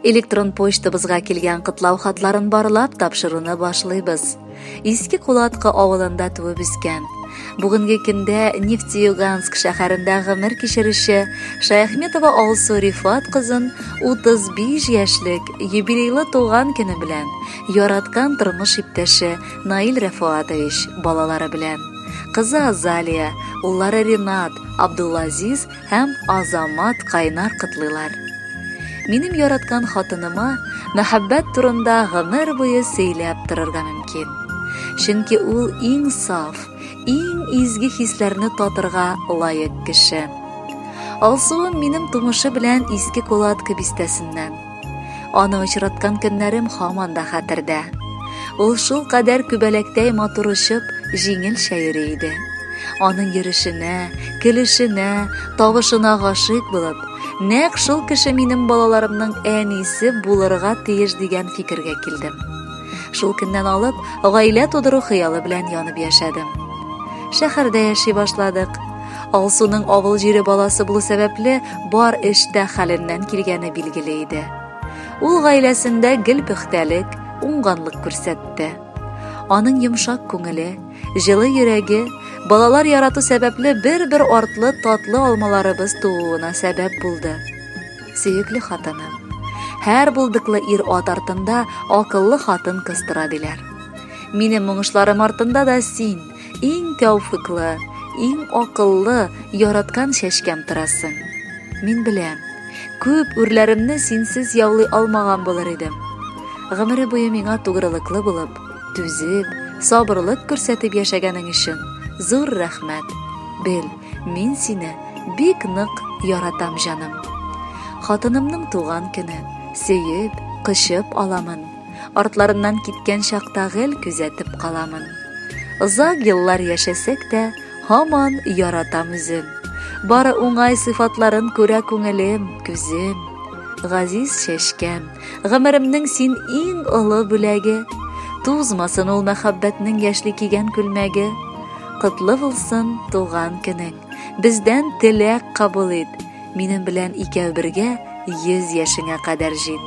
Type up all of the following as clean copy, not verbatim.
Электрон почтабызга килгән котлау хатларын барлап тапшыруны башлыйбыз. Иске Кулаткы авылында туып үскән, бүгенге көндә Нефтеюганск шәһәрендә гомер кичерүче Шаяхметова Алсу Рифат кызын 35 яшьлек юбилейлы туган көне белән яраткан тормыш иптәше Наил Рәфуатович балалары белән, кызы Азалия, уллары Ринат, Абдуллазиз һәм Азамат кайнар котлыйлар. Минем яраткан хатыныма мәхәббәт турында гомер буе сөйләп торырга мөмкин. Чөнки ул иң саф, иң изге хисләрне татырга лаек кеше. Алсуым минем тумышы белән Иске Кулатка бистәсеннән. Аны очраткан көннәрем һаман да хәтердә. Ул шул кадәр күбәләктәй матур очып, җиңелчә йөри иде. Аның йөрешенә, көлешенә, тавышына гашыйк булып, нәкъ шул кеше минем балаларымның әнисе булырга тиеш дигән фикергә килдем. Шул көннән алып, гаилә тудыру хыялы белән янып яшәдем. Шәһәрдә яши башладык. Алсуның авыл җире баласы булу сәбәпле, бар эштә хәленнән килгәне билгеле иде. Ул гаиләсендә гел пөхтәлек, уңганлык күрсәтте. Аның йомшак күңеле, җылы йөрәге, балалар ярату сәбәпле бер-бер артлы татлы алмаларыбыз тууына сәбәп булды. Сөекле хатыным. Һәр булдыклы ир-ат артында акыллы хатын-кыз тора диләр. Минем уңышларым артында да син, иң тәүфыклы, иң акыллы, яраткан чәчкәм торасың. Мин беләм, күп үрләремне синсез яулый алмаган булыр идем. Гомере буе миңа тугрылыклы булып, түзеп, сабырлык күрсәтеп яшәгәнең өчен зур рәхмәт. Бел, мин сине бик нык яратам, җаным. Хатынымның туган көне, сөеп, кочып аламын. Артларыннан киткән чакта гел күзәтеп каламын. Озак еллар яшәсәк тә, һаман яратам үзен. Бары уңай сыйфатларын күрә күңелем, күзем. Газиз чәчкәм, гомеремнең син иң олы бүләге. Тузмасын ул мәхәббәтнең яшьли кигән күлмәге. Котлы булсын туган көнең. Бездән теләк кабул ит. Минем белән икәү бергә 100 яшеңә кадәр җит.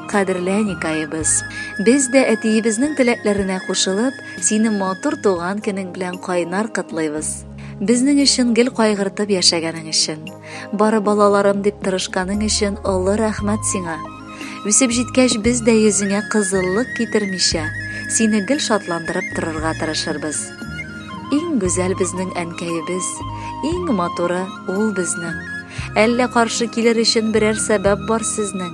Кадерле әникаебыз, без дә әтиебезнең теләкләренә кушылып, сине матур туган көнең белән кайнар котлыйбыз. Безнең өчен гел кайгыртып яшәгәнең өчен, бары балаларым дип тырышканың өчен олы рәхмәт сиңа. Үсеп җиткәч, без дә йөзеңә кызыллык китермичә, сине гел шатландырып торырга тырышырбыз. Иң гүзәл безнең әнкәебез, иң матуры ул безнең. Әллә каршы килер өчен берәр сәбәп бар сезнең?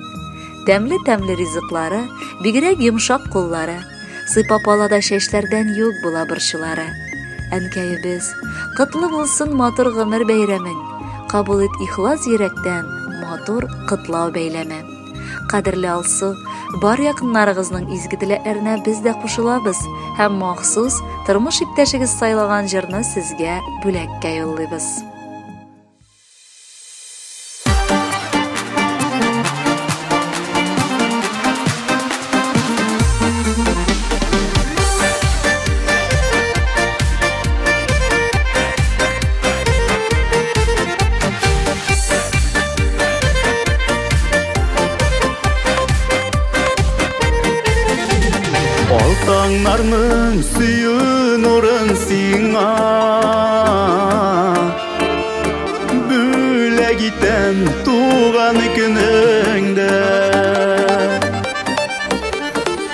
Тәмле-тәмле ризыклары, бигрәк йомшак куллары, сыйпап ала да чәчләрдән юк була борчулары. Әнкәебез, котлы булсын матур гомер бәйрәмең, кабул ит ихлас йөрәктән матур котлау бәйләме. Кадерле Алсу, бар якыннарыгызның изге теләкләренә без дә кушылабыз һәм махсус тормыш иптәшегез сайлаган җырны сезгә бүләккә юллыйбыз. Алтаңнарның сөю нурын сиңа бүләк итәм туган көнеңдә.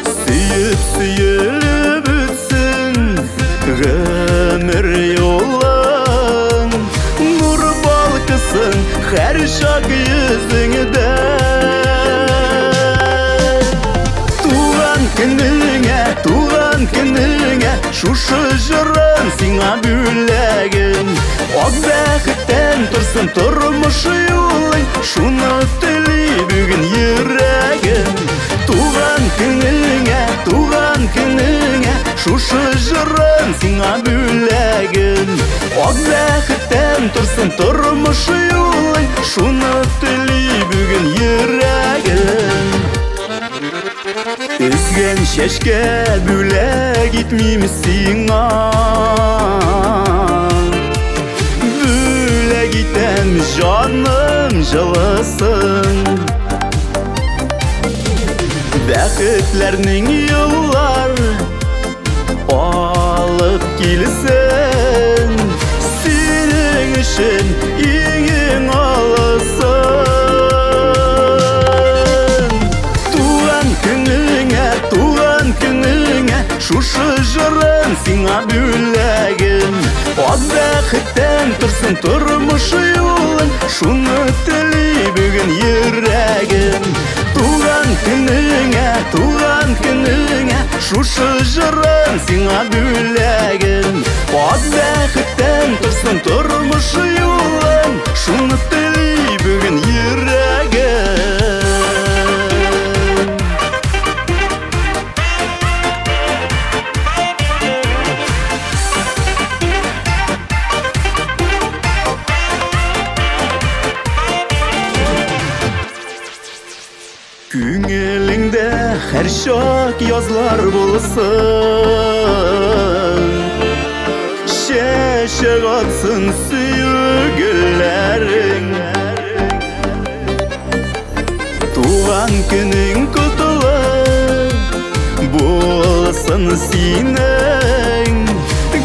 Сөеп сөелеп үтсен гомер юлың, нур балкысын һәр чак йөзеңдә. Туган көнеңә, туган көнеңә, шушы җырым сиңа бүләгем. Ак бәхеттән торсын тормыш юлың, шуны тели бүген йөрәгем. Туган көнеңә, туган көнеңә, шушы җырым сиңа бүләгем. Ак бәхеттән торсын тормыш юлың, шуны тели бүген йөрәгем. Өзгән чәчкә бүләк итмим сиңа, бүләк итәм җаным җылысын. Бәхетләрнең юллар алып килсен, синең өчен иң алысын. Туган көнеңә, туган көнеңә, шушы җырым сиңа бүләгем. Ак бәхеттән торсын тормыш юлың, шуны тели бүген йөрәгем. Туган көнеңә, туган көнеңә, шушы җырым сиңа бүләгем. Ак бәхеттән торсын тормыш юлың, шуны тели бүген йөрәгем. Күңелеңдә һәр чак язлар булсын, чәчәк атсын сөю гөлләрең. Туган көнең котлы булсын синең,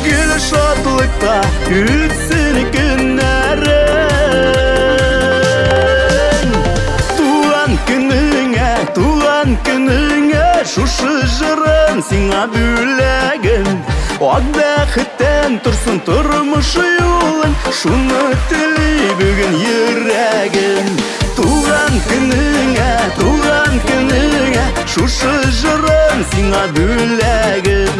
гел шатлыкта үтсен көннәрең. Туган көнеңә, туган көнеңә, шушы җырым сиңа бүләгем. Ак бәхеттән торсын тормыш юлың, шуны тели бүген йөрәгем. Туган көнеңә, туган көнеңә, шушы җырым сиңа бүләгем.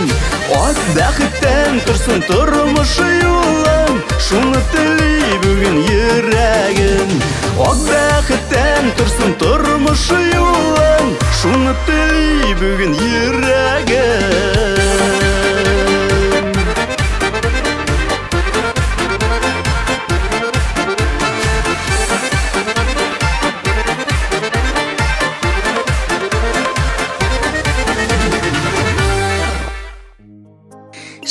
Ак бәхеттән торсын тормыш юлың, шуны тели бүген йөрәгем. Ак бәхеттән торсын тормыш юлың, шуны тели бүген йөрәгем.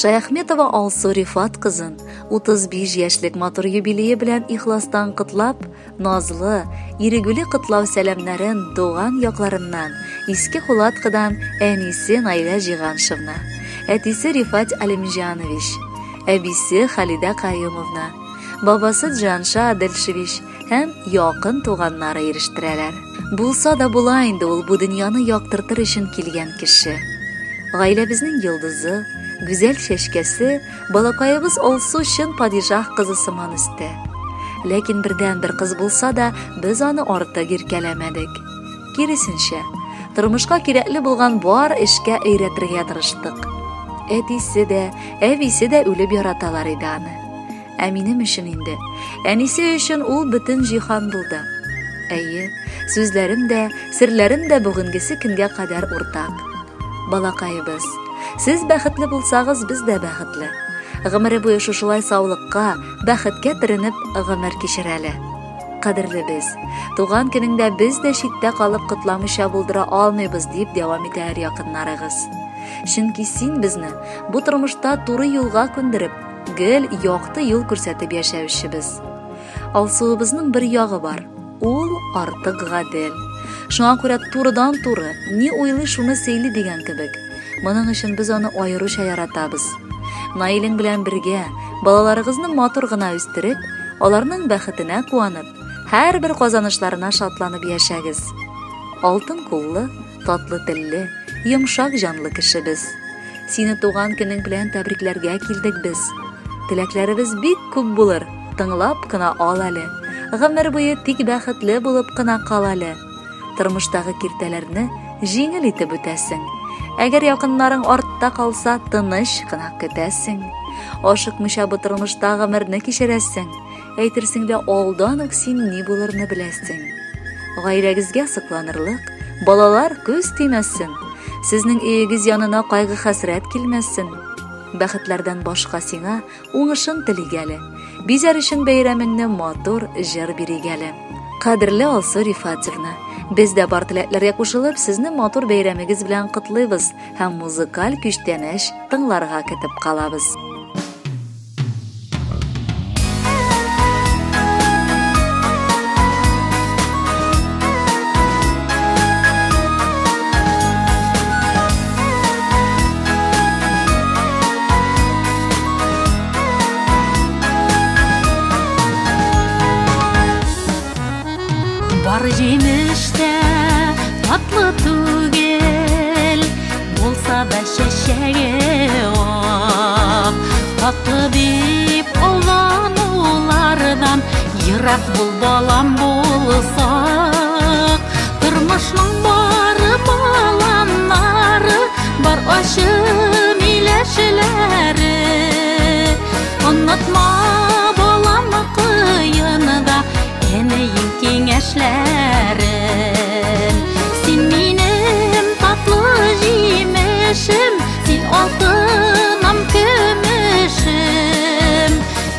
Шаяхметова Алсу Рифат кызын 35 яшьлек матур юбилее белән ихластан котлап, назлы, ирегүле котлау сәламнәрен туган якларыннан, Иске Кулаткыдан әнисе Наилә Җиганшевна, әтисе Рифат Алимҗанович, әбисе Халидә Каюмовна, бабасы Джанша Адельшевич һәм якын туганнары ирештерәләр. Булса да була инде ул бу дөньяны яктыртыр өчен килгән кеше. Гаиләбезнең йолдызы, гүзәл чәчкәсе, балакаебыз Алсу чын падишаһ кызы сыман үсте. Ләкин бердән-бер кыз булса да, без аны артык иркәләмәдек. Киресенчә, тормышка кирәкле булган бар эшкә өйрәтергә тырыштык. Әтисе дә, әбисе дә үлеп яраталар иде аны. Ә минем өчен инде, әнисе өчен ул бөтен җиһан булды. Әйе, сүзләрем дә, серләрем дә бүгенгесе көнгә кадәр уртак. Балакаебыз, сез бәхетле булсагыз, без дә бәхетле. Гомере буе шушылай саулыкка, бәхеткә төренеп гомер кичер әле. Кадерлебез, туган көнеңдә без дә читтә калып котламыйча булдыра алмыйбыз, дип дәвам итәләр якыннарыгыз. Чөнки син безне бу тормышта туры юлга күндереп, гел якты юл күрсәтеп яшәүчебез. Алсуыбызның бер ягы бар. Ул артык гадел. Шуңа күрә турыдан-туры, ни уйлый шуны сөйли дигән кебек. Моның өчен без аны аеруча яратабыз. Наилең белән бергә балаларыгызны матур гына үстереп, аларның бәхетенә куанып, һәрбер казанышларына шатланып яшәгез. Алтын куллы, татлы телле, йомшак җанлы кешебез. Сине туган көнең белән тәбрикләргә килдек без. Теләкләребез бик күп булыр, тыңлап кына ал әле. Гомер буе тик бәхетле булып кына кал әле. Тормыштагы киртәләрне җиңел итеп үтәсең. Әгәр якыннарың артта калса, тыныч кына көтәсең. Ашыкмыйча бу тормышта гомерне кичерәсең. Әйтерсең лә алдан ук син ни булырны беләсең. Гаиләгезгә сокланырлык, балалар күз тимәсен. Сезнең өегез янына кайгы-хәсрәт килмәсен. Бәхетләрдән башка сиңа уңышын телик әле. Бизәр өчен бәйрәмеңне матур җыр бирик әле. Кадерле Алсу Рифатовна, без дә бар теләкләргә кушылып, сезне матур бәйрәмегез белән котлыйбыз һәм музыкаль күчтәнәч тыңларга көтеп калабыз. Бар җимеш тә татлы түгел, булса да чәчәге ак. Татлы дип алданулардан ерак бул, балам, булсак. Тормышның бары баланнары, бар ачы миләшләре. Онытма, балам, кыенда әниең киңәшләрен. Син минем татлы җимешем, син алтыным, көмешем.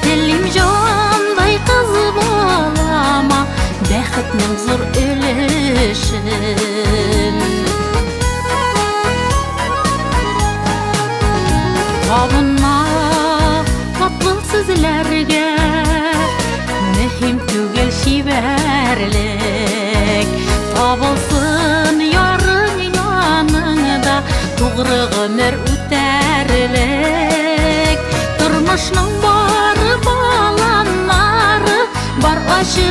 Телим җандай кыз балама бәхетнең зур өлешен. Табынма татлы сүзләргә, мөһим түгел чибәрлек. Табылсын ярың яныңда, тугры гомер үтәрлек. Тормышның бары баланнары, бар ачы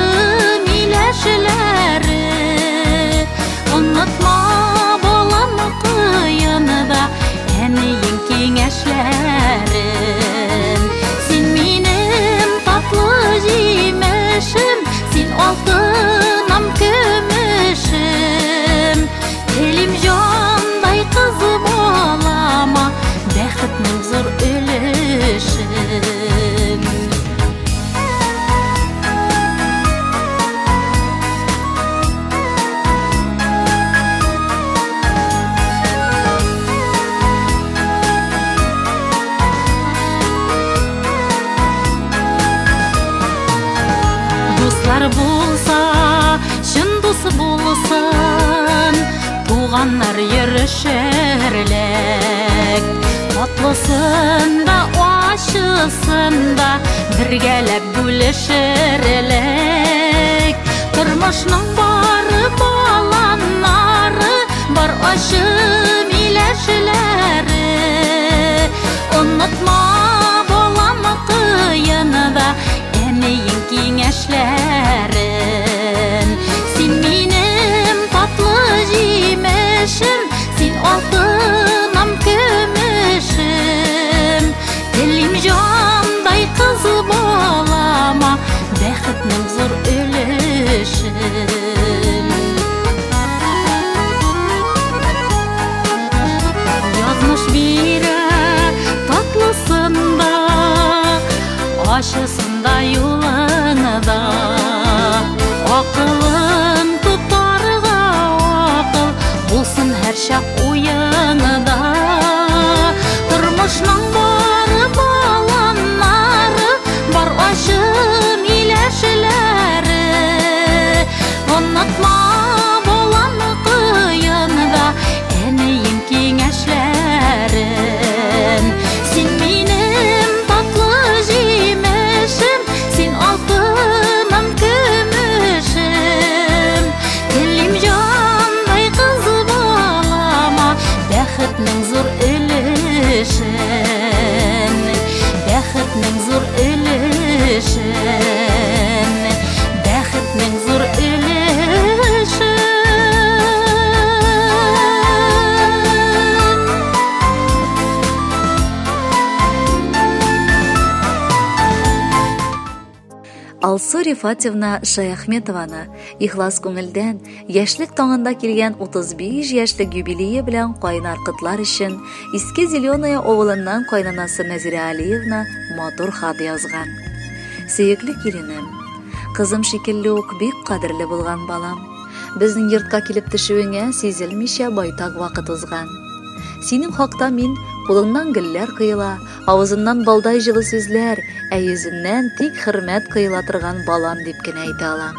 миләшләре. Онытма, балам, кыенда әниең киңәшләрен. Син минем татлы җимешем, син алтыным, көмешем. Телим җандай кыз балама бәхетнең зур өлешен. Дуслар булса, чын дус булсын, туганнар йөрешерлек. Татлысын да, ачысын да бергәләп бүлешерлек. Тормышның бары баланнары, бар ачы миләшләре. Онытма, балам, кыенда әниең киңәшләрен. Син минем татлы җимешем, син алтыным, көмешем. Телим җандай кыз балама бәхетнең зур өлешен. Язмыш бирә татлысын да, ачысын да юлыңда. Акылың тотарга акыл булсын һәрчак уеңда. Тормышның бары баланнары, бар ачы миләшләре. Онытма, балам, кыенда әниең киңәшләрен. Син минем татлы җимешем, син алтыным, көмешем. Телим җандай кыз балама бәхетнең зур өлешен. Бәхетнең зур өлешен. Бәхетнең зур өлешен. Алсу Рифатевна Шаяхметованы ихлас күңелдән яшьлек таңында килгән 35 яшьлек юбилее белән кайнар котлар өчен Иске Зеленая авылыннан кайнанасы Нәзирә Алиевна матур хат язган. Сөекле киленем, кызым шикелле үк бик кадерле булган балам. Безнең йортка килеп төшүеңә сизелмичә байтак вакыт узган. Синең хакта мин кулыңнан гөлләр коела, авызыннан балдай җылы сүзләр, ә йөзеннән тик хөрмәт коела торган балам дип кенә әйтә алам.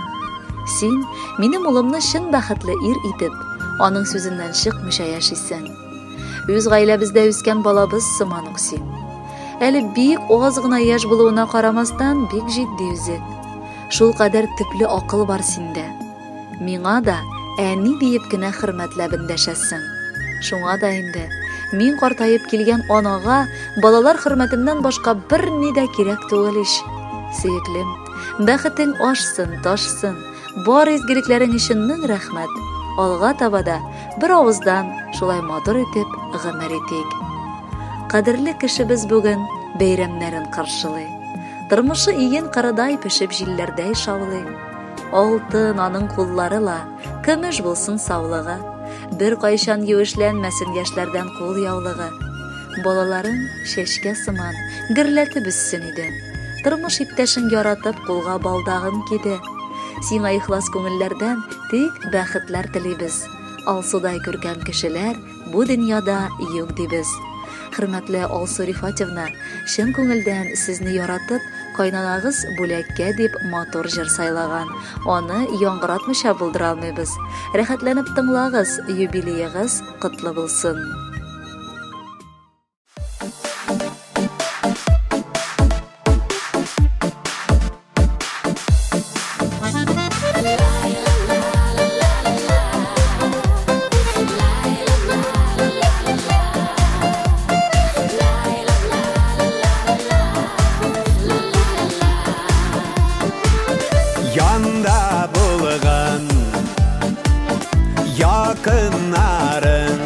Син минем улымны чын бәхетле ир итеп, аның сүзеннән чыкмыйча яшисең. Үз гаиләбездә үскән балабыз сыман ук син. Әле бик аз гына яшь булуына карамастан, бик җитди үзең. Шул кадәр төпле акыл бар синдә. Миңа да әни диеп кенә хөрмәтләп эндәшәсең. Шуңа да инде мин картаеп килгән анага балалар хөрмәтеннән башка берни дә кирәк түгел ич. Сөеклем, бәхетең ашсын, ташсын, Бар изгелекләрең өчен мең рәхмәт. Алга таба да бер авыздан шулай матур итеп гомер итик. Кадерле кешебез бүген бәйрәмнәрен каршылый. Тормышы иген кырыдай пешеп җилләрдәй шаулый. Алтын аның куллары ла, көмеш булсын саулыгы. Бер кайчан юешләнмәсен яшьләрдән кул яулыгы. Балаларың чәчкә сыман гөрләтеп үссен иде. Тормыш иптәшең яратып кулга балдагын киде. Сиңа ихлас күңелләрдән тик бәхетләр телибез. Алсудай күркәм кешеләр бу дөньяда юк дибез. Хөрмәтле Алсу Рифатевна, чын күңелдән сезне яратып, кайнанагыз бүләккә дип матур җыр сайлаган. Аны яңгыратмыйча булдыра алмыйбыз. Рәхәтләнеп тыңлагыз, юбилеегыз котлы булсын. Янда булган якыннарың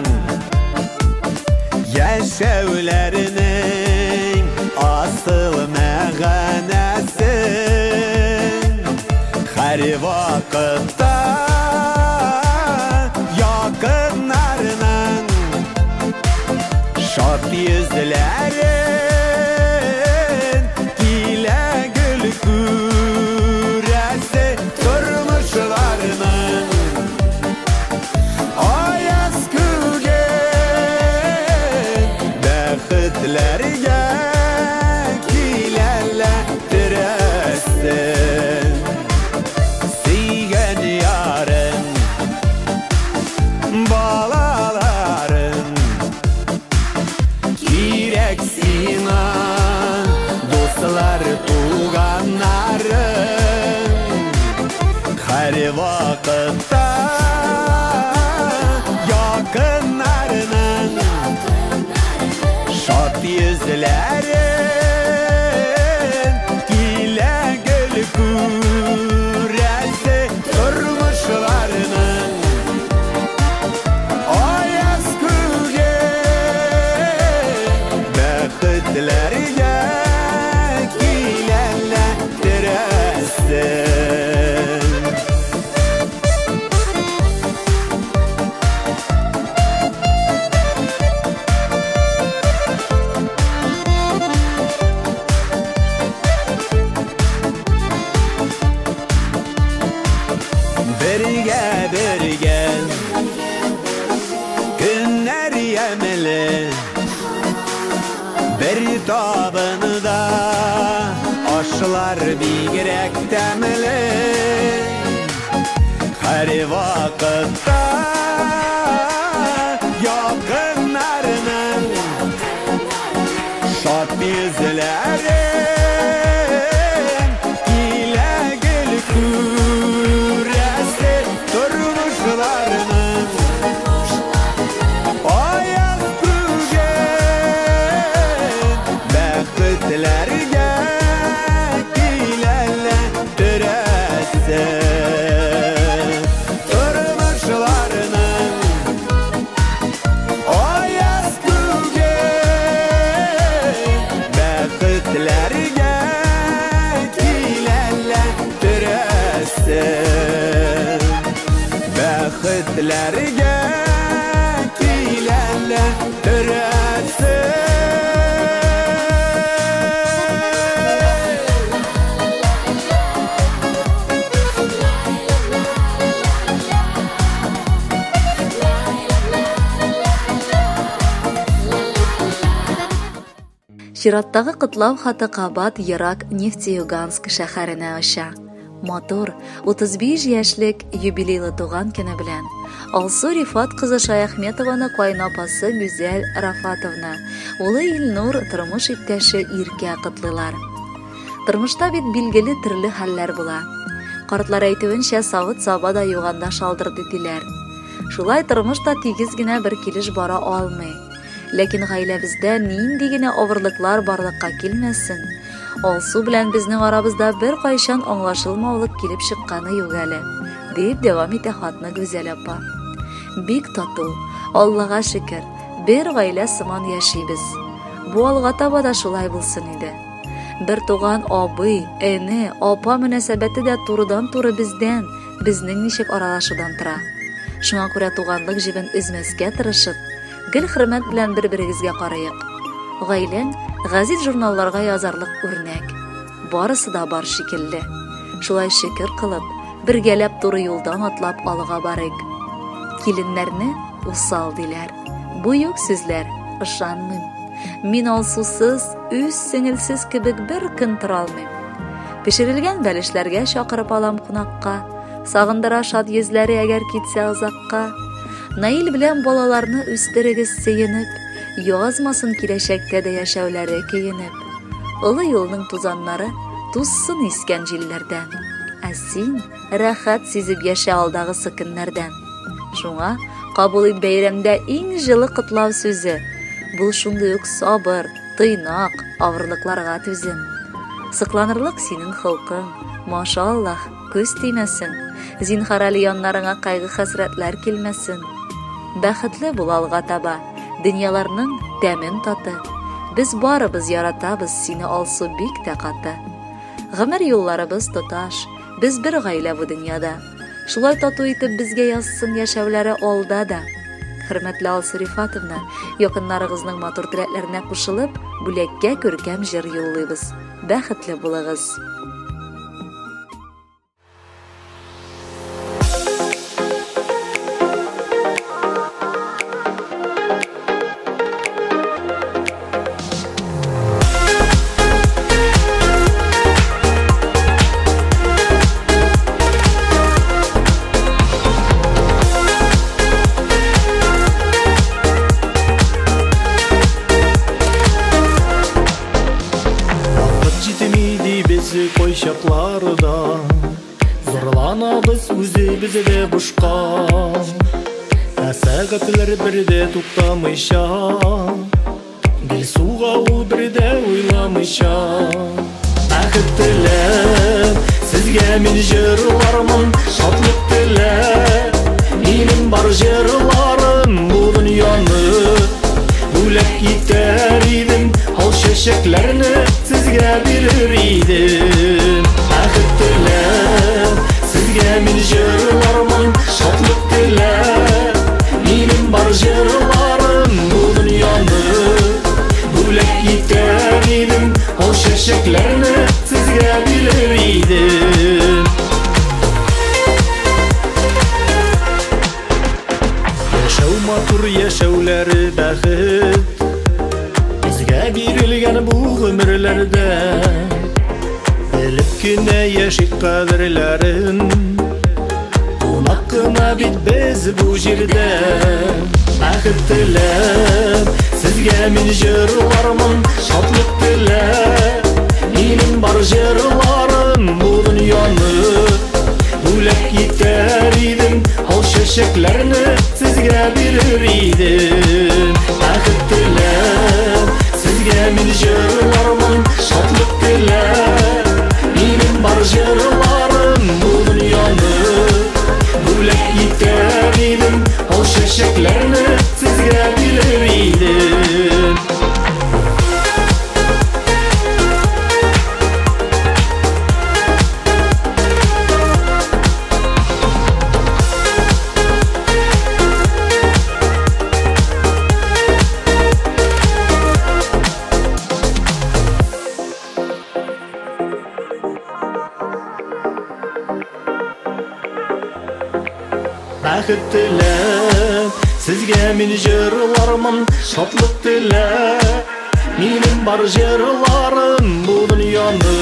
Яшәүләренең асыл мәгънәсен Һәр вакытта якыннарының Шат йөзләрен килә гөл күрәсе тормышларының Аяз күген бәхетләргә киләләттерәсен. Сөйгән ярың, балаларың кирәк сиңа, дуслар, туганнарың. Һәр вакытта якыннарының шат йөзләрен килә гел күрәсе тормышларының. Аяз күген бәхетләргә киләләттерәсен. Бергә бергә көннәр ямьле, бер табында ашлар бигрәк тәмле. Һәр вакытта якыннарының шат йөзләрен килә гел күрәсе тормышларының. Аяз күген бәхетләргә киләләттерәсе тормышларының. Аяз күген бәхетләргә киләләттерәсе. Бәхетләргә киләләттерәсе. Чираттагы котлау хаты кабат ерак Нефтеюганск шәһәренә оча. Матур 35 яшьлек юбилейлы туган көне белән Алсу Рифат кызы Шаяхметованы кайнапасы Гүзәл Рафатовна, улы Илнур, тормыш иптәше Иркә котлыйлар. Тормышта бит билгеле төрле хәлләр була. Картлар әйтүенчә, савыт-саба да юганда шалдырды диләр. Шулай тормыш та тигез генә бер килеш бара алмый. Ләкин гаиләбездә нинди генә авырлыклар барлыкка килмәсен, Алсу белән безнең арабызда беркайчан аңлашылмаулык килеп чыкканы юк әле, дип дәвам итә хатны Гүзәл апа. Бик тату, Аллага шөкер, бер гаилә сыман яшибез. Бу алга таба да шулай булсын иде. Бер туган абый, эне, апа мөнәсәбәте дә турыдан-туры бездән, безнең ничек аралашудан тора. Шуңа күрә туганлык җебен өзмәскә тырышып, гел хөрмәт белән бер-берегезгә карыйк. Гаиләң газет-журналларга язарлык үрнәк. Барысы да бар шикелле. Шулай шөкер кылып, бергәләп туры юлдан атлап алга барыйк. Киленнәрне усал диләр. Бу юк сүзләр, ышанмыйм. Мин Алсусыз, үз сеңелсез кебек бер көн тора алмыйм. Пешерелгән бәлешләргә чакырып алам кунакка. Сагындыра шат йөзләре әгәр китсә озакка. Наил белән балаларны үстерегез сөенеп, язмасын киләчәктә дә яшәүләре көенеп. Олы юлның тузаннары тузсын искән җилләрдән. Ә син рәхәт сизеп яшә алдагысы көннәрдән. Шуңа кабул ит бәйрәмдә иң җылы котлау сүзе. Бул шундый ук сабыр, тыйнак, авырлыкларга түзем. Сокланырлык синең холкың, машаллаһ, күз тимәсен. Зинһар әле яннарыңа кайгы-хәсрәтләр килмәсен. Бәхетле бул алга таба, дөньяларның тәмен таты. Без барыбыз яратабыз сине, Алсу, бик тә каты. Гомер юлларыбыз тоташ, без бер гаилә бу дөньяда. Шулай тату итеп безгә язсын яшәүләре алда да. Хөрмәтле Алсу Рифатовна, якыннарыгызның матур теләкләренә кушылып, бүләккә күркәм җыр юллыйбыз. Бәхетле булыгыз! Кайчакларда зарланабыз үзебез дә бушка, ә сәгатьләр бер дә туктамыйча, гел суга ул бер дә уйламыйча. Бәхет теләп сезгә мин җырлармын, шатлык теләп минем бар җырларым. Бу дөньяны бүләк итәр идем, ал чәчәкләрне сезгә бирер идем. Бәхет теләп сезгә мин җырлармын, шатлык теләп минем бар җырларым. Бу дөньяны бүләк итәр идем, ал чәчәкләрне сезгә бирер идем. Яшәү матур, яшәүләре бәхет, безгә бирелгән бу гомерләрдә. Белеп кенә яшик кадерләрен, кунак кына бит без бу җирдә. Бәхет теләп сезгә мин җырлармын, шатлык теләп минем бар җырларым. Бу дөньяны бүләк итәр идем, ал чәчәкләрне сезгә бирер идем. Бәхет теләп сезгә мин җырлармын, шатлык теләп минем бар җырларым. Бу дөньяны бүләк итәр идем, ал чәчәкләрне сезгә бирер идем. Бәхет теләп сезгә мин җырлармын, шатлык теләп минем бар җырларым. Бу дөньяны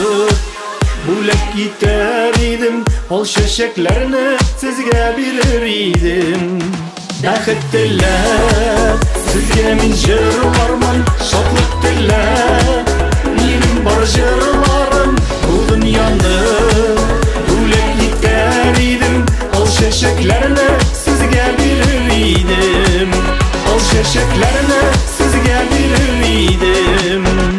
бүләк итәр идем, ал чәчәкләрне сезгә бирер идем. Бәхет теләп сезгә мин җырлармын, шатлык теләп минем бар җырларым. Бу дөньяны бүләк итәр идем, ал чәчәкләрне сезгә бирер идем. Ал чәчәкләрне сезгә бирер идем.